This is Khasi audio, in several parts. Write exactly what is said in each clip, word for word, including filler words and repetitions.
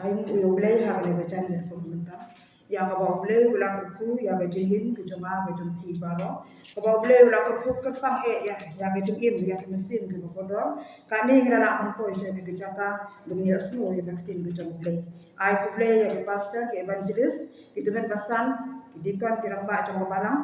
Ai nguh ïa U Blei ha kane ka janmiet kaba mynta. Ïa kaba U Blei u la kyrkhu ïa ka jingim ka jong nga ka jong phi baroh. Kaba U Blei u la kyrkhu kyrpang eh ïa, ïa ka jingim ïa ka mynsiem kaba kordor. Kane ngi la lah ban poi sha kane ka jaka ba ngin ïohsngew ïa ka ktien ka jong U Blei. Ai khublei ïa ki pastor, ki evangelist, ki tymmen basan, ki deacon, ki rangbah jong ka balang.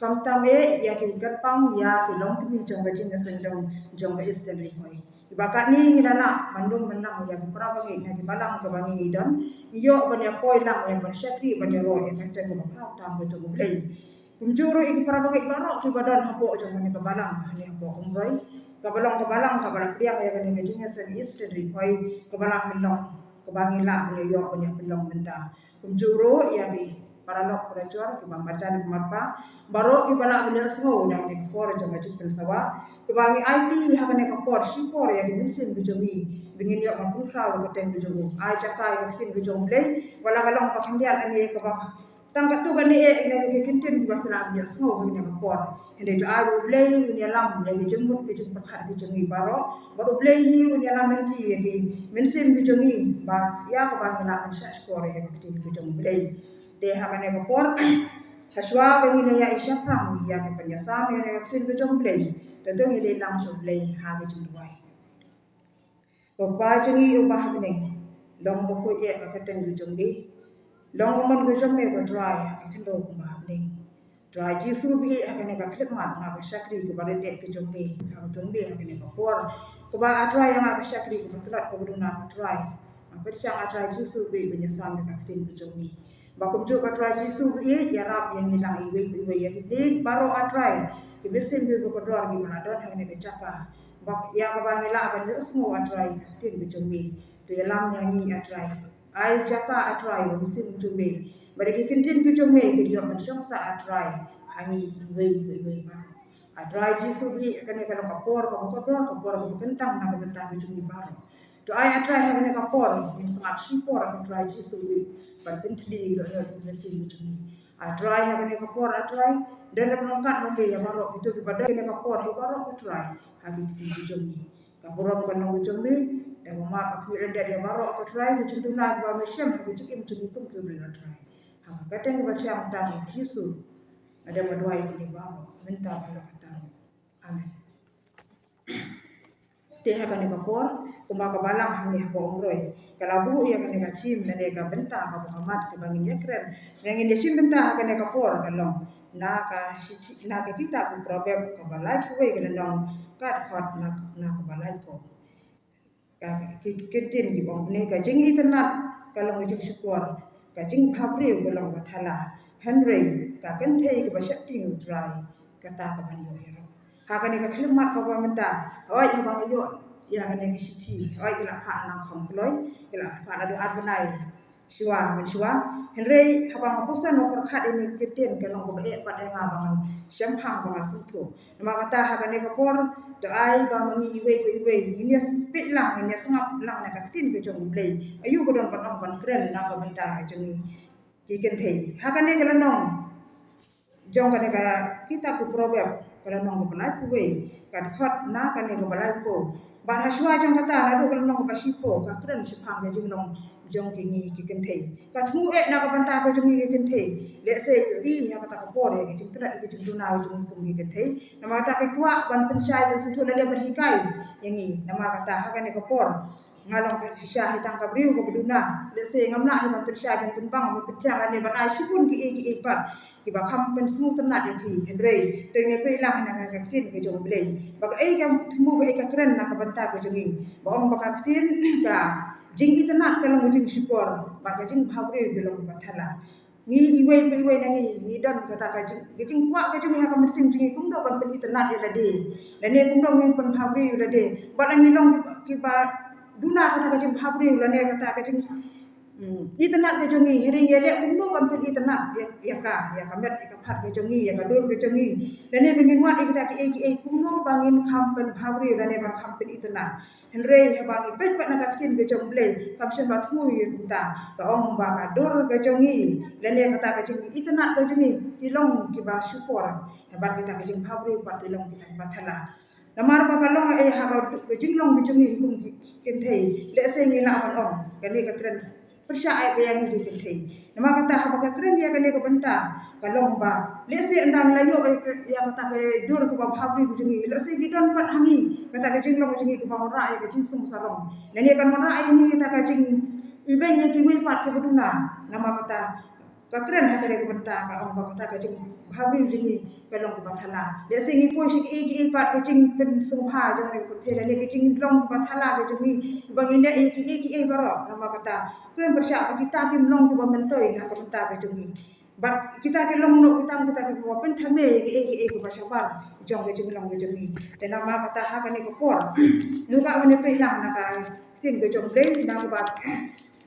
Khamtam eh ïa ki kyrpang ïa ki longkmie jong ka jingïaseng dong jong ka Eastern Ri Bhoi. Ba katne ngi la lah ban lum ban lang ïa ki para bangeit na ki balang kaba ngi don. Ngi ïoh ban ïa poi lang ïa ban shakri ban ïaroh ïa ka ktien kaba khraw tam ka jong U Blei. Kumjuh ruh ïa ki para bangeit baroh kiba don hapoh jong kane ka balang, kane hapoh Umroi. Kaba long ka balang kaba la pdiang ïa kane ka jingïaseng Eastern Ri Bhoi, kaba la pynlong, kaba ngi lah ban ïa ïoh ban ïa pynlong mynta. Kumjuh ruh ïa ki paralok parajor kiba marjan kiba marpa baroh kiba lah ban ïohsngew na kane ka por jong ka jingpynsawa. Kiba ngi aiti ha kane ka por shipor ïa ki mynsiem ki jong ngi ba ngin ïoh ban pynkhraw ïa ka ktien ka jong u. Ai jaka ïa ka ktien ka jong U Blei, wat la ka long ba khyndiat lane kaba tang katto katne eh na ki kyntien kiba phi lah ban ïohsngew ha kane ka por. Hynrei to ai ba U Blei un ïalam ïa ki jingmut ki jingpyrkhat ki jong ngi baroh. Bad U Blei hi un ïalam lynti ïa ki mynsiem ki jong ngi ba ïa kaba ngi lah ban shah shkor ïa ka ktien ka jong U Blei. Te ha kane ka por, ha shuwa ba ngin ïa ïa shaphrang ïa ka pynïasam ïa ka ktien ka jong U Blei, to to ngin ïa lang sha U Blei ha ka jingduwai. Ko Kpa jong ngi uba ha bneng, long bakhuid eh ka kyrteng ka jong phi. Long ka mon ka jong me ko Trai ha ka khyndew kumba ha bneng. Trai Jisu ba ïeit, ha kane ka khyllipmat nga ka shakri kaba rit eh ka jong me, ka jong me ha kane ka por. Kaba A Trai ïa nga ka shakri kaba tlot kaba duna ko Trai. Nga pyrshang A Trai Jisu ba ïeit ban ïasam ïa ka ktien ka jong me. Ba kumjuh ko Trai Jisu ba ïeit, ïarap ïa ngi lang iwei pa iwei, ïa ki ktien baroh A Trai, ki mynsiem kiba kordor kiba la don ha kane ka jaka. Ba ïa kaba ngi lah ban ïohsngew A Trai ka ktien ka jong me. To ïalam ïa ngi A Trai. Ai jaka A Trai ïa u Mynsiem u jong me, ba da ki kyntien ki jong me kin ïoh ban shong sah A Trai ha ngi iwei pa iwei baroh. A Trai Jisu ba ïeit, kane ka long ka por kaba kordor, ka por kaba kyntang na ka bynta ka jong ngi baroh. To ai A Trai ha kane ka por ngin sngap shipor ko Trai Jisu ba ïeit ban pyntylli ïa ki dohnud ki mynsiem ki jong ngi. A Trai ha kane ka por A Trai, don ban ong kat ban leh ïa baroh kito kiba don ha kane ka por ïa baroh ko Trai ha ki kti ki jong ngi. Ka burom ka long ka jong me, da ba map ba khmih lyndet ïa baroh ko Trai, ki jingduna kiba me shem ha ki jingim jong ngi kum ki briew A Trai. Ha ka kyrteng kaba thiang tang U Jisu nga dang duwai ïa kine baroh mynta bad la ka tam. Amen. Te ha kane ka por, kumba ka balang hangne hapoh Umroi ka la buh ïa kane ka theme lane ka bynta kaba ka mat kaba ngin ïakren, ngin ïashim bynta ha kane ka por ka long na ka shithi, na ka kitab ki Proverb kaba laiphew wei ka lynnong, ka dkhot na, na kaba laiphew. Ka ki, ki ktien ki ong ne, ka jingitynnad ka long ka jingshukor, ka jingbhabriew ka long ka thala, hynrei ka kynthei kaba sheptieng U Trai kata ka ban ïoh ïarap. Ha kane ka khyllipmat kaba mynta, hooid haba nga ïoh ïa kane ka shithi, hooid ki la phah na Nongkham Kloi, ki la phah naduh ar bnai shuwa mynshuwa. Hynrei haba nga pyrshang ban pyrkhat ïa kine ki ktien, ka long kaba eh pat ïa nga ba ngan shemphang, ba ngan sngewthuh. Namar kata ha kane ka por, to ai ba ma ngi iwei pa iwei ngin ïa peit lang, ngin ïa sngap lang na ka ktien ka jong U Blei. Aïu ka don ban ong ban kren na ka bynta ka jong ngi ki kynthei. Ha kane ka lynnong jong kane ka kitab ki Proverb, ka lynnong kaba laiphew wei, ka dkhot na kane kaba laiphew. Bad ha shuwa jong kata, naduh ka lynnong kaba shiphew, ka kren shaphang ka jinglong jong ki ngi ki kynthei. Ka thmu eh na ka bynta ka jong ngi ki kynthei. Lehse ïohi ha kata ka por ïa ka jingtlot, ïa ka jingduna ka jong ngi kum ki kynthei. Namar kata ki kwah ban pynshai, ban sngewthuh lane ban hikai ïa ngi. Namar kata ha kane ka por Nga long ka shisha hi tang ka briew kaba duna. Lehse ngam lah hi ban pynshai ban pynbang ban pynthiang lane ban ai shibun kiei kiei pat kiba kham pynsngewtynnat ïa phi. Hynrei to ngin peit lang ha ka ktien ka jong U Blei ba kaei ka thmu, kaei ka kren na ka bynta ka jong ngi. Ba ong ba ka ktien, ka jingitynnat ka long ka jingshukor bad ka jingbhabriew ka long kaba thala. Ngi iwei pa iwei na ngi ngi don kata ka jing, ka jingkwah ka jong ngi ha ka mynsiem jong ngi kumno ban pynitynnat ïa lade, lane kumno ngin pynbhabriew ïa lade. Bad la ngi long kiba, kiba duna kata ka jingbhabriew lane kata ka jing, hmm, itynnat ka jong ngi, hynrei ngi leh kumno ban pynitynnat ïa, ïa ka, ïa ka met ïa ka phad ka jong ngi, ïa ka dur ka jong ngi. Lane ba ngin wad ïa kita kiei kiei kumno ba ngin kham pynbhabriew lane ban kham pynitynnat. Hynrei haba ngi peit pat na ka ktien ka jong U Blei, kam shym la thmu ïa kumta. Ka ong ba ka dur ka jong ngi lane kata ka jingitynnat ka jong ngi ki long kiba shukor, haba kita ka jingbhabriew pat ki long kita kiba thala. Namar ba ka long, eh, ha ka jinglong ka jong ngi hi kum ki kynthei, lehse ngi lah ban ong kane ka kren pyrshah ïa ka ïa ngi ki kynthei. Namar kata haba ka kren ïa kane ka bynta ka long ba lehse ynda ngi la ïoh ïa kata ka dur kaba bhabriew ka jong ngi, lehse ki don pat ha ngi kata ka jinglong ka jong ngi kaba wanrah ïa ka jingsngewsarong. Lane kan wanrah ïa ngi kata ka jingibeiñ ïa kiwei pat kiba duna. Namar kata ka kren ha kane ka bynta ka ong ba kata ka jingbhabriew jong ngi ka long kaba thala. Lehse ngi poi sha kiei kiei pat ka jingpynsngewbha jong ka pyrthei lane ka jinglong kaba thala ka jong ngi, ba ngi leh ïa kiei kiei baroh. Namar kata kren pyrshah ba kita kim long kiba myntoi na ka bynta ka jong ngi. Bad kita ki long noh kita, kita kiba pynthame ïa kiei kiei kiba shabar jong ka jinglong ka jong ngi. Te namar kata ha kane ka por ngi kwah ban ïa peit lang na ka ktien ka jong U Blei na kaba,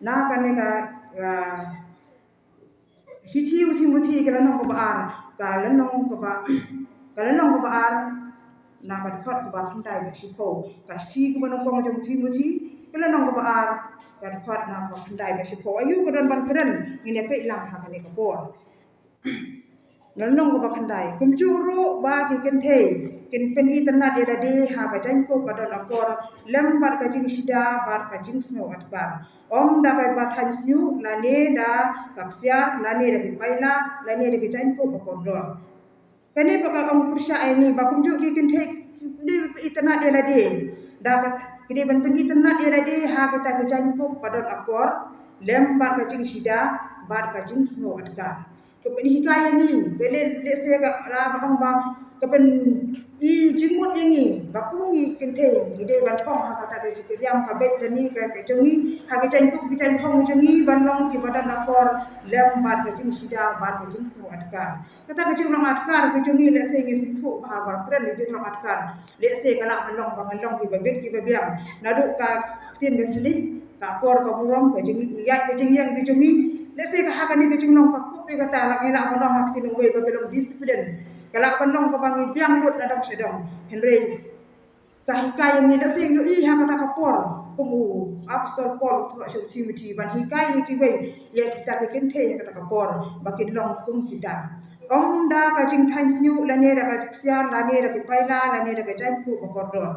na kane ka, ah, Shithi u Timothi ka lynnong kaba ar, ka lynnong kaba, ka lynnong kaba ar, na ka dkhot kaba khyndai bad shiphew. Ka shithi kaba nyngkong jong u Timothi ka lynnong kaba ar, ka dkhot na kaba khyndai bad shiphew. Aïu ka don ban kren, ngin ïa peit lang ha kane ka por. Lynnong kaba khyndai. Kumjuh ruh ba ki kynthei kin pynitynnat ïa lade ha ka jaiñkup ba don akor lem bad ka jingshida bad ka jingsngew adkar, ym da kaba thaiñ shñiuh lane da ka ksiar lane da ki paila lane da ki jaiñkup ba kordor. Kane ba ka ong pyrshah ïa ngi ba kumjuh ki kynthei ki dei ban pynitynnat ïa lade, da ka, ki dei ban pynitynnat ïa lade ha kita ki jaiñkup ba don akor lem bad ka jingshida bad ka jingsngew adkar. Ka pynhikai ïa ngi, ka leh, lehse ka la ba ong ba ka pyni jingmut ïa ngi ba kum ngi kynthei ngi dei ban phong ha kata ka jingkyrïam ka beit lane ka, ka jong ngi ha ka jaiñkup ka jaiñpong jong ngi ban long kiba don akor lem bad ka jingshida bad ka jingsngew adkar. Kata ka jinglong adkar ka jong ngi lehse ngi sngewthuh ba ha ba kren ka jinglong adkar. Lehse ka lah ban long ba ngi long kiba bit kiba biang. Naduh ka ktien ka thylliej, ka akor ka burom, ka jingïaid ka jingïeng ka jong ngi. Lehse ka ha kane ka jinglong ka kup ïa kata la ngi lah ban long ha ktien uwei ba ka long discipline. Ka lah ban long kaba ngi biang lut na dong sha dong. Hynrei ka hikai ïa ngi lehse ngi ïohi ha kata ka por kum u Apostol Paul u thoh sha u Timothi ban hikai ïa kiwei ïa kita ki kynthei ha kata ka por ba kin long kum kita. Ym da ka jingthaiñ shñiuh lane da ka jingksiar lane da ki paila lane da ka jaiñkup ba kordor.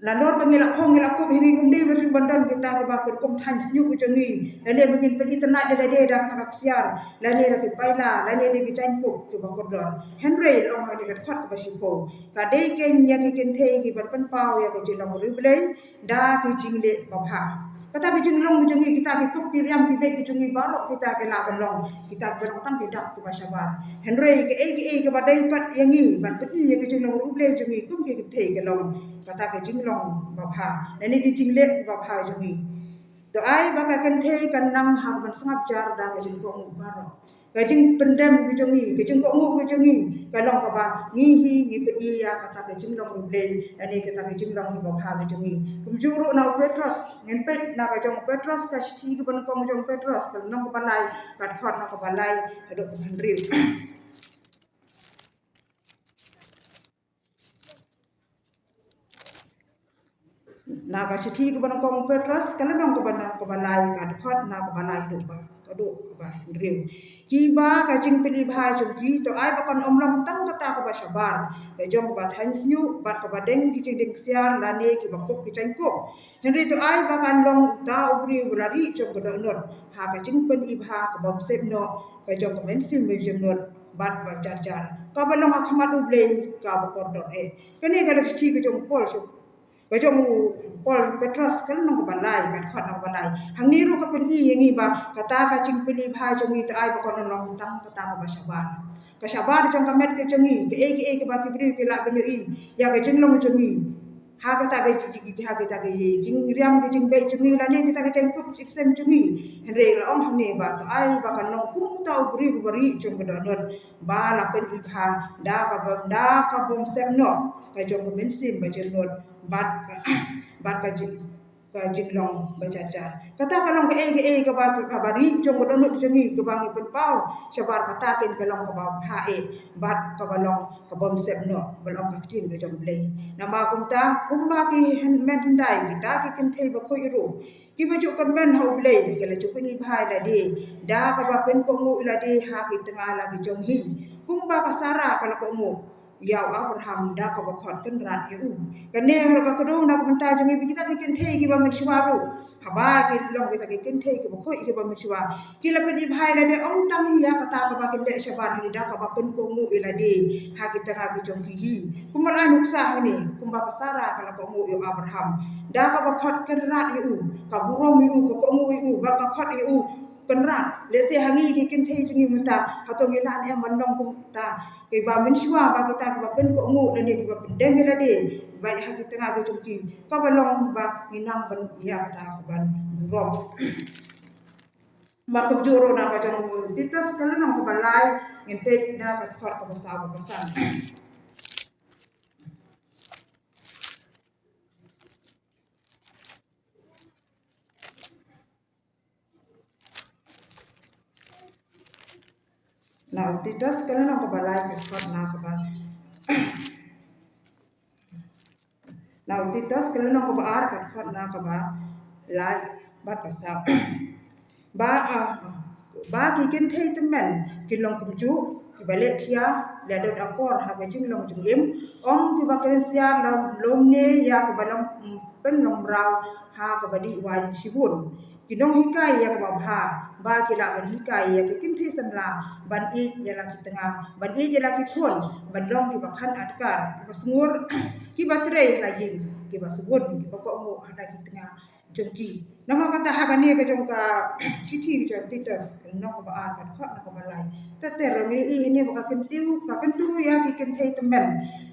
Nalor ba ngi la phong ngi la kup hi ngi kum dei ba ri ban don kita kiba kum thaiñ shñiuh ka jong ngi. Lane ba ngin pynitynnat ïa lade da ka ksiar lane da ki paila lane da ki jaiñkup kiba kordor. Hynrei la ong ha kane ka dkhot kaba shiphew, ka dei kein ïa ki kynthei kiban pynpaw ïa ka jinglong riewblei da ki jingleh babha. Kata ka jinglong ka jong ngi kita ki kup ki riam ki beit ka jong ngi baroh kita ki lah ban long kita kiba long tang ki dak kiba shabar. Hynrei kaei kaei kaba dei pat ïa ngi ban pyni ïa ka jinglong riewblei jong ngi kum ki kynthei ka long kata ka jinglong babha lane ka jingleh babha jong ngi. To ai ba ka kynthei kan nang ha kaban sngap jar da ka jingkohnguh baroh. Ka jingpyndem ka jong ngi, ka jingkohnguh ka jong ngi ka long kaba ngi hi ngi pyni ïa kata ka jinglong riewblei lane kata ka jinglong babha ka jong ngi. Kumjuh ruh na u Petros, ngin peit na ka jong u Petros, ka shithi kaba nyngkong jong u Petros ka lynnong kaba lai, ka dkhot na kaba lai haduh kaba hynriew. Na ka shithi kaba nyngkong u Petros ka lynnong kaba na kaba lai, ka dkhot na kaba lai haduh ba, haduh kaba hynriew. Kiba ka jingpyni bha jong ki to ai ba kan ym long tang kata kaba shabar, ka jong kaba thaiñ shñiuh bad kaba deng ki jingdeng ksiar lane kiba kup ki jaiñkup. Hynrei to ai ba kan long uta u briew uba la rieh jong ka dohnud ha ka jingpyni bha kaba ym sep noh, ka jong ka mynsiem bymjemnud bad ba jar jar, kaba long ha khmat u Blei kaba kordor eh. Kane ka la shithi ka jong u Paul sha Ka jong u Paul Petros ka lynnong kaba lai, ka dkhot kaba lai. Hangne ruh ka pyni ïa ngi ba kata ka jingpyni bha jong ngi, to ai ba kan long tang kata kaba shabar. Ka shabar jong ka met ka jong ngi, kaei kaei kaba ki briew ki lah ban ïohi ïa ka jinglong jong ngi, ha kata ka jing, ha kata ka jingriam ka jingbeh jong ngi lane kata ka jingkup jingsem jong ngi. Hynrei la ong hangne ba to ai ba kan long kum uta u briew uba rieh jong ka dohnud, ba la pyni bha da kaba, da ka bym sep noh ka jong ka mynsiem ba jynnud bad ka, bad ka jing, ka jinglong ba jar jar. Kata ka long kaei kaei kaba, kaba rieh jong ka dohnud jong ngi kaba ngi pynpaw shabar, kata kin ka long kaba bha eh bad kaba long ka bym sep noh, ba long ka ktien ka jong U Blei. Namar kumta kumba ki hyn-, mynhyndai kita ki kynthei bakhuid ruh kiba ju kyrmen ha U Blei ki la ju pyni bha ïa lade da kaba pynkohnguh ïa lade ha ki tnga la ki jong hi, kumba ka Sara ka la kohnguh ïa u Abraham da kaba khot kynrad ïa u. Kane ruh ka kdew na ka bynta jong ngi ba kita ki kynthei kiba mynshuwa ruh, haba ki long kita ki kynthei kiba khuid kiba mynshuwa, ki la pyni bha ïa lade ym tang ïa kata kaba kin leh shabar, hynrei da kaba pynkohnguh ïa lade ha ki tnga ki jong ki hi. Kumba la nuksa hangne, kumba ka Sara ka la kohnguh ïa u Abraham da kaba khot kynrad ïa u, ka burom ïa u, ka kohnguh ïa u bad ka khot ïa u kynrad. Lehse ha ngi ki kynthei jong ngi mynta, hato ngi lah ne em ban long kumta, kiba mynshuwa ba kita kiba pynkohnguh lane kiba pyndem ïa lade bad ha ki tnga ki jong ki, kaba long ba ngi nang ban ïa kata ka ban burom. Ba kumjuh ruh na ka jong u Titus ka lynnong kaba lai, ngin peit na ka dkhot kaba saw bad kaba san. Na u Titus ka lynnong kaba lai, ka dkhot na kaba, na u Titus ka lynnong kaba ar, ka dkhot na kaba lai bad kaba saw. Ba, ah, ba ki kynthei tymmen kin long kumjuh, kiba leh khia, leh dot akor ha ka jinglong jingim, ym kiba kynsiar lymne ïa kaba long, mm, pynlong mraw ha kaba dih waiñ shibun. Ki nonghikai ïa kaba bha, ba ki lah ban hikai ïa ki kynthei samla ban ïeit ïa la ki tnga, ban ïeit ïa la ki khun, ban long kiba kham adkar, kiba sngur, kiba trei ha la ïing, kiba sngewbha, kiba kohnguh ha la ki tnga jong ki. Namar kata ha kane ka jong ka shithi ka jong Titus, lynnong kaba ar, ka dkhot na kaba lai, te te ruh ngi ïohi hangne ba ka kyntu, ka kyntu ïa ki kynthei tymmen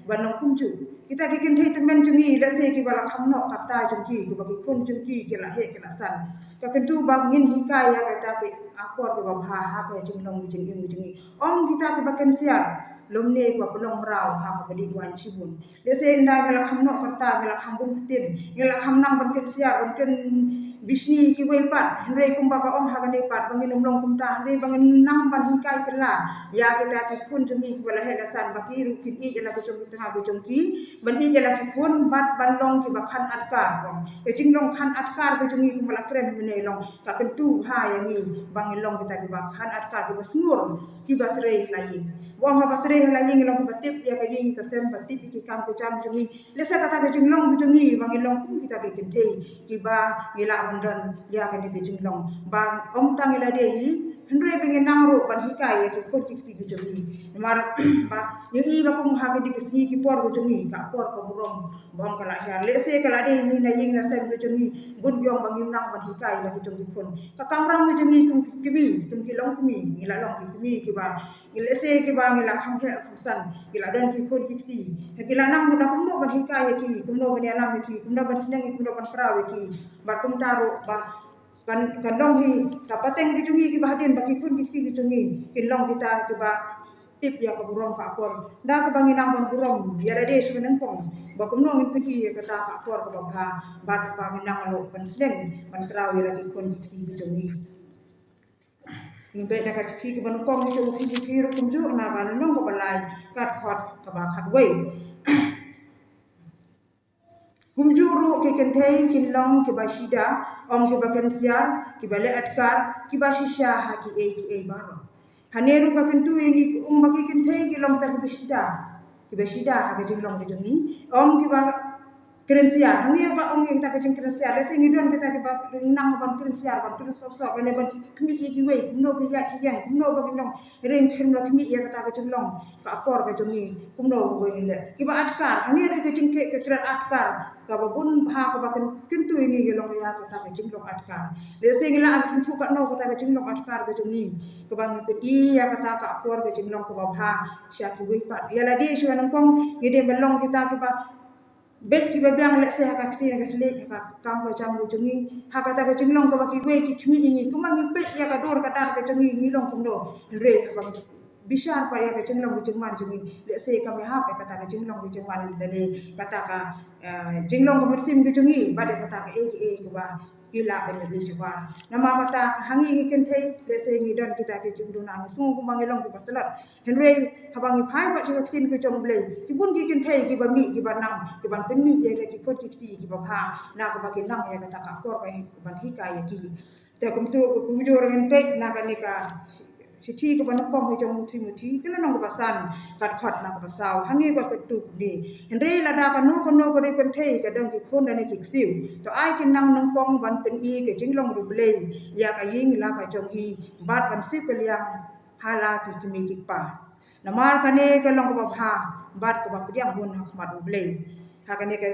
ban long kumjuh. Kita ki kynthei tymmen jong ngi, lehse kiba la kham noh ka rta jong ki, kiba ki khun jong ki ki la heh ki la san, ka kyntu ba ngin hikai ïa kita ki akor kiba bha ha ka jinglong jingim jong ngi. Ym kita kiba kynsiar lymne kiba pynlong mraw ha kaba dih waiñ shibun. Lehse ynda ngi la kham noh ka rta, ngi la kham bun ktien, ngi la kham nang ban kynsiar, ban kynbishni kiwei pat, hynrei kumba ka ong ha kane pat, ba ngin ym long kumta, hynrei ba ngin nang ban hikai kylla ïa kita ki khun jong ngi kiba la heh la san, ba ki ruh kin ïeit ïa la ki jong ki tnga ki jong ki, ban ïeit ïa la ki khun, bad ban long kiba kham adkar. Ka jinglong kham adkar ka jong ngi kumba la kren mynne long ka kyntu bha ïa ngi ba ngin long kita kiba kham adkar, kiba sngur, kiba trei ha la ïing. Ba ong haba trei ha la ïing, long kiba tip ïa ka ïing ka sem, ba tip ïa ki kam ki jam jong ngi. Lehse kata ka jinglong ka jong ngi ba ngin long kum kita ki kynthei kiba ngi lah ban don ïa kane ka jinglong ba ym tang ïa lade hi, hynrei ba ngin nang ruh ban hikai ïa ki khun ki kti ki jong ngi. Namar ba ngi ïohi ba kum ha kine ki sngi ki por ka jong ngi, ka por ka burom ba ym ka la hiar. Lehse ka la dei hi na ïing na sem ka jong ngi, bun ki ong ba ngim nang ban hikai ïa la ki jong ki khun. Ka kamram ka jong ngi kum ki kmie, kum ki long kmie, ngi la long ki kmie kiba, ngi lehse kiba ngi la kham heh kham san, ki la don ki khun ki kti. Ki la nang, da kumno ban hikai ïa ki, kumno ban ïalam ïa ki, kumno ban sneng ïa ki, kumno ban kraw ïa ki. Bad kumta ruh ba kan, kan long hi ka pateng ki jong ngi kiba hadien, ba ki khun ki kti ki jong ngi kin long kita kiba tip ïa ka burom ka akor. Da kaba ngin nang ban burom ïa lade sha banyngkong, ba kumno ngin pyni ïa kata ka akor kaba bha, bad ba ngin nang ruh ban sneng ban kraw ïa la ki khun ki kti ki jong ngi. Ngin peit na ka shithi kaba nyngkong jong u Timothi ruh kumjuh, na ka lynnong kaba lai, ka dkhot kaba khatwei. Kumjuh ruh ki kynthei kin long kiba shida, ym kiba kynsiar, kiba leh adkar, kiba shisha ha kiei kiei baroh. Hangne ruh ka kyntu ïa ngi, kum ba ki kynthei ki long kita kiba shida, kiba shida ha ka jinglong ka jong ngi, ym kiba kren siar. Hangne ba ong ïa kita ka jingkren siar. Lehse ngi don kita kiba nang ban kren siar, ban kren sop sop, lane ban khmih ïa kiwei, kumno ki ïaid ki ïeng, kumno ba ki long, ring kren la khmih ïa kata ka jinglong ka akor ka jong ngi, kumno ba ngi leh. Kiba atkar, hangne ruh ka jingkit ka kren atkar, kaba bun bha kaba kyn-, kyntu ïa ngi ka long ïa kata ka jinglong atkar. Lehse ngi la am sngewthuh katno kata ka jinglong atkar ka jong ngi, kaba ngi pyni ïa kata ka akor ka jinglong kaba bha sha kiwei pat. Ïa lade shuwa nyngkong ngi dei ban long kita kiba beit kiba biang, lehse ha ka ktien ka sliej, ha ka kam ka jam ka jong ngi, ha kata ka jinglong kaba kiwei ki khmih ïa ngi, kumba ngi peit ïa ka dur ka dar ka jong ngi, ngi long kumno. Hynrei haba bishar pat ïa ka jinglong ka jingman jong ngi, lehse kam ïahap ïa kata ka jinglong ka jingman lane kata ka, eh, jinglong ka mynsiem ka jong ngi bad ïa kata kaei kaei kaba ki lah ban ïa ngi shabar. Namar kata ha ngi ki kynthei, lehse ngi don kita ki jingduna, ngi sngew kumba ngi long kiba tlot. Hynrei haba ngi phai pat sha ka ktien ka jong U Blei, ki bun ki kynthei kiba mih, kiba nang, kiban pynmih ïa ki khun ki kti kiba bha, na kaba ki nang ïa kata ka akor kaban hikai ïa ki. Te kumta kumjuh ruh ngin peit na kane ka shithi kaba nyngkong ka jong u Timothi, ka lynnong kaba san, ka dkhot na kaba saw. Hangne ka kyntu kumne: Hynrei lada kano kano ka ri kynthei ka don ki khun lane ki ksiew, to ai kin nang nyngkong ban pyni ka jinglong riewblei ïa ka ïing la ka jong hi, bad ban siew kylliang ha la ki kmie ki kpa. Namar kane ka long kaba bha bad kaba pdiang hun ha khmat U Blei. Ha kane ka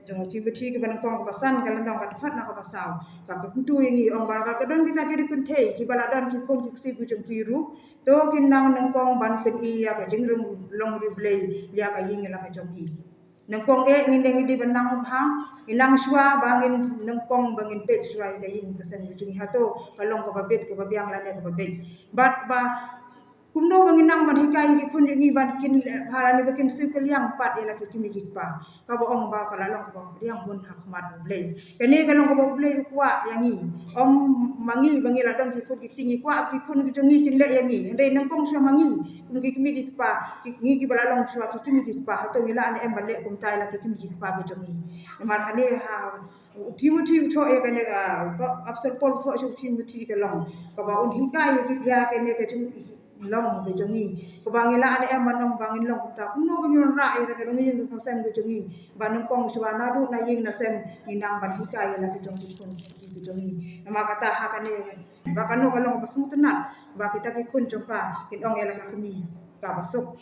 jong u Timothi kaba nyngkong kaba san, ka lynnong ka dkhot na kaba saw, ka kyntu ïa ngi, ong ba ka don kita ki ri kynthei kiba la don ki khun ki ksiew ki jong ki ruh, to kin nang nyngkong ban pyni ïa ka jinglong riewblei ïa ka ïing la ka jong hi. Nyngkong eh ngin dei, ngin dei ban nang bha, ngin nang shuwa ba ngin nyngkong ba ngin peit shuwa ïa ka ïing ka sem ka jong ngi, hato ka long kaba bit, kaba biang lane kaba beit. Bad ba kumno ba ngin nang ban hikai ïa ki khun jong ngi ban kin leh bha lane ba kin siew kylliang pat ïa la ki kmie ki kpa, kaba ong ba ka la long kaba pdiang hun ha khmat U Blei. Kane ka long kaba U Blei u kwah ïa ngi. Ym ma ngi ba ngi la don ki khun ki kti ngi kwah ki khun ki jong ngi kin leh ïa ngi. Hynrei nyngkong shuwa ma ngi kum ki kmie ki kpa, ki, ngi kiba la long shuwa ki kmie ki kpa, hato ngi lah ne em ban leh kumta ïa la ki kmie ki kpa ki jong ngi? Namar hangne ha u Timothi u thoh ïa kane ka, u Apostol Paul u thoh sha u Timothi ka long kaba un hikai ïa ki, ïa kane ka jong long ka jong ngi, kaba ngi lah ne em ban ong ba ngin long kumta, kumno ba ngin wanrah ïa ka dong ïing ka sem ka jong ngi, ba nyngkong shuwa naduh na ïing na sem ngin nang ban hikai ïa la ki jong ki khun ki kti ki jong ngi. Namar kata ha kane ba kano ka long ba sngewtynnat ba kita ki khun jong ka kin ong ïa la ka kmie kaba suk.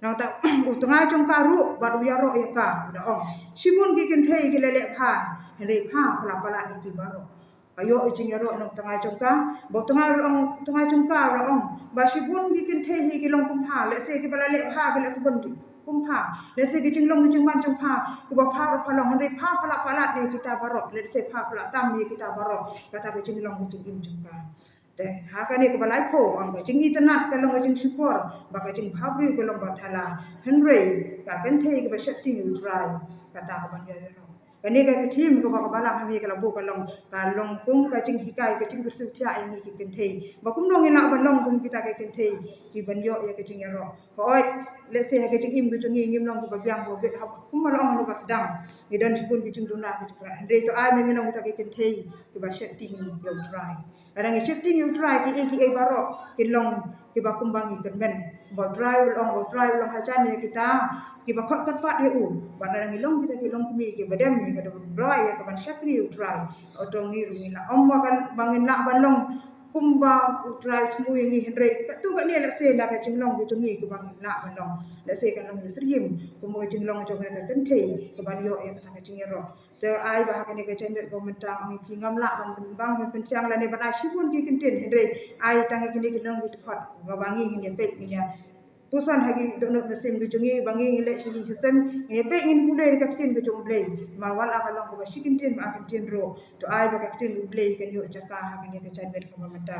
Nangta u tnga jong ka ruh bad u ïaroh ïa ka u da ong, shibun ki kynthei ki la leh bha, hynrei pha pha la palat ïa ki baroh. Ka ïoh i jingïaroh na u tnga jong ka, ba u tnga u la ong, u tnga jong ka u la ong ba shibun ki kynthei hi ki long kum pha, lehse kiba la leh bha ki leh shibun ki kum pha, lehse ki jinglong ki jingman jong pha kiba pha ruh pha long, hynrei pha pha la palat ïa kita baroh, lehse pha pha la tam ïa kita baroh, kata ka jinglong ka jingim jong ka. Te ha kane kaba laiphew, ong ka jingitynnat ka long ka jingshukor, ba ka jingbhabriew ka long ba thala, hynrei ka kynthei kaba sheptieng ïa U Trai, kata kaban ïoh ïaroh. Kane ka ktien kaba, kaba lang hangne ka la buh ka long, ka long kum ka jinghikai, ka jingkyrsiew thiah ïa ngi ki kynthei, ba kumno ngin lah ban long kum kita ki kynthei kiban ïoh ïa ka jingïaroh. Hooid, lehse ha ka jingim ka jong ngi ngim long kiba biang ba bit, haba kumba la ong ha kaba sdang, ngi don shibun ki jingduna ki jingpyrkhat, hynrei to ai ma ngi long kita ki kynthei kiba sheptieng ïa U Trai. Lada ngi sheptieng ïa U Trai, kiei kiei baroh kin long kiba kumba ngi kyrmen. Ba U Trai u long, ba U Trai u long hajan ïa kita kiba khot kyrpad ïa u. Bad lada ngi long kita ki longkmie kiba dem ïa ka dei U Trai, ïa kaban shakri ïa U Trai, hato ngi ruh ngin lah, ym ba kan, ba ngin lah ban long kumba U Trai u thmu ïa ngi, hynrei katto katne lehse na ka jinglong ka jong ngi kaba ngin lah ban long, lehse kan long ïa syriem kumba ka jinglong jong ka kynthei kaban ïoh ïa kata ka jingïaroh. Te ai ba ha kane ka jingmut ba mynta, ong ïa phi, ngam lah ban, ban pynbang ban pynshang lane ban ai shibun ki kyntien, hynrei ai tang ïa kine ki long ki dkhot kaba ngi ngin ïa peit, ngin ïa puson ha ki dohnud mynsiem ki jong ngi, ba ngi ngin leit sha ïing sha sem, ngin ïa peit, ngin pule ïa ka ktien ka jong U Blei. Namar wat la ka long kaba shi kyntien ba ar kyntien ruh, to ai ba ka ktien U Blei kan ïoh jaka ha kane ka jingmut kaba mynta.